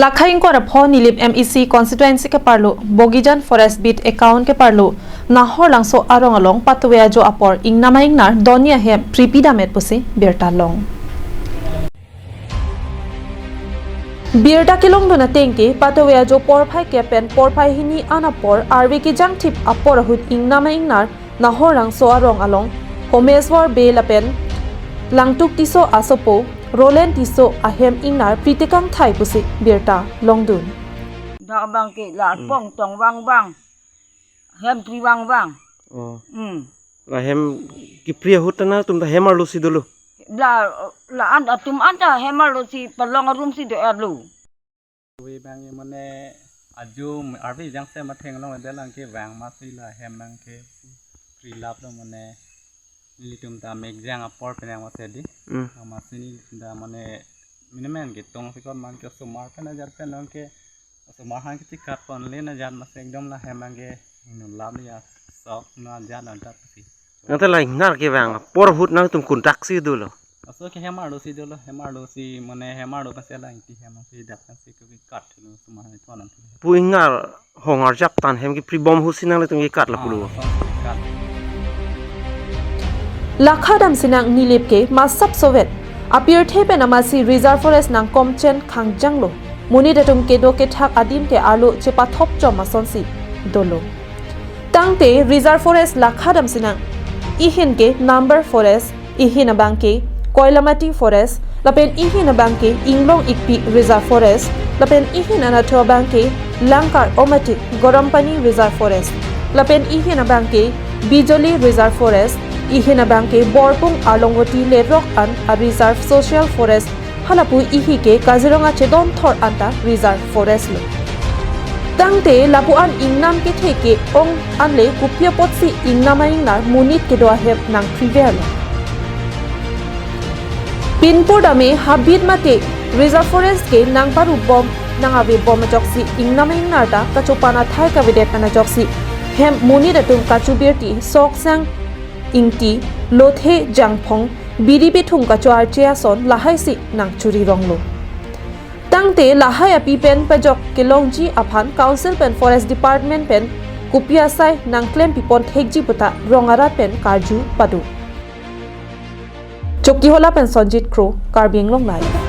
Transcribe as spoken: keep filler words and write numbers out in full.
Lakha ingkoi ra pho Nilip M A C constituency keparlo Bogijan Forest Beat account keparlo Nahor Langso arong along patuve ajo apor ingnam a-ingnar doni ahem pripidam-et pusi birta long. Birta kelongdun ateng ke patuve ajo porphai kep pen porphai hini an apor arve kejangthip apor ahut ingnam a-ingnar Nahor Langso arong along Homeswar Bey lapen Langtuk Tisso asopo Roland Tisso ahem ingnar pritekang thai pusi birta longdun. Dak abang ke la Hmm. pong tong vang vang. Hem pri vang vang. Oh. Hmm. La hem kepri ahut ta nangtum ta hem arlo si dolo. La la an atum an ta hem arlo si palong arum si do-erlo. Wi bang mane ajo arve jangse matheng long de lang ke vang masi la hem bang ke pri laplo mane nelitum ta mekjang apor penang masi di. Hmm. Masi nelitum ta mane minimen ke tong sikot man ke osomar pen ajat pen long ke osomar hang ke chikat pon le na jat masi ekdom la hem bang ke nulap ya sok na jat na jat si. Nangte la ingnar ke vang apor ahut nangtum kuntak si dolo. Aso ke hem arlo si dolo, hem arlo si mane hem arlo masi la ingti hem si dak kan si ke kat lo osomar ni tuan. Pu ingnar hong arjap tan hem kepri bom ahut si nanglitum kekat la pulo. Ah, kat. Lakha dam sinang Nilip ke masap sovet. Apirthe pen amasi reserve forest nangkomchen khangjanglo. Monit atum kedo kethak adim ke arlo chepathop chom asonsi dolo. Tangte reserve forest lakha dam sinang. Ihin ke Number Forest, ihin abang ke Koilamati Forest, lapen ihin abang ke Inglong Ikpi Reserve Forest, lapen ihin anatthu abang ke Langkar Omati Garampani Reserve Forest, lapen ihin abang ke Bijoli Reserve Forest, ihin abang ke Borpung Arlongoti Lerok an a Reserve Social Forest, halapu ihi ke Kaziranga chedon thor anta Reserve Forest lo. Tangte lapu an ingnam kethe ke-ong anle kopi apotsi ingnam a-ingnar monit kedo ahem nangpriverlo. Pinpur dame habit mate Reserve Forest ke nangparu bom nang-ave bom ajoksi ingnam a-ingnar ta kachopan athai kavedet pen ajoksi hem monit atum kachobirti soksang ingti lothe jangphong biri bithung kacho-arche ason lahaisi nangchuri ronglo. Tangte lahai api pen pajok kelongji aphan Council pen Forest Department pen kopi asai nangklem pipon thekji puta rong arat pen karju pado. Chokihola pen Sonjit Kro, Karbi Anglong Live.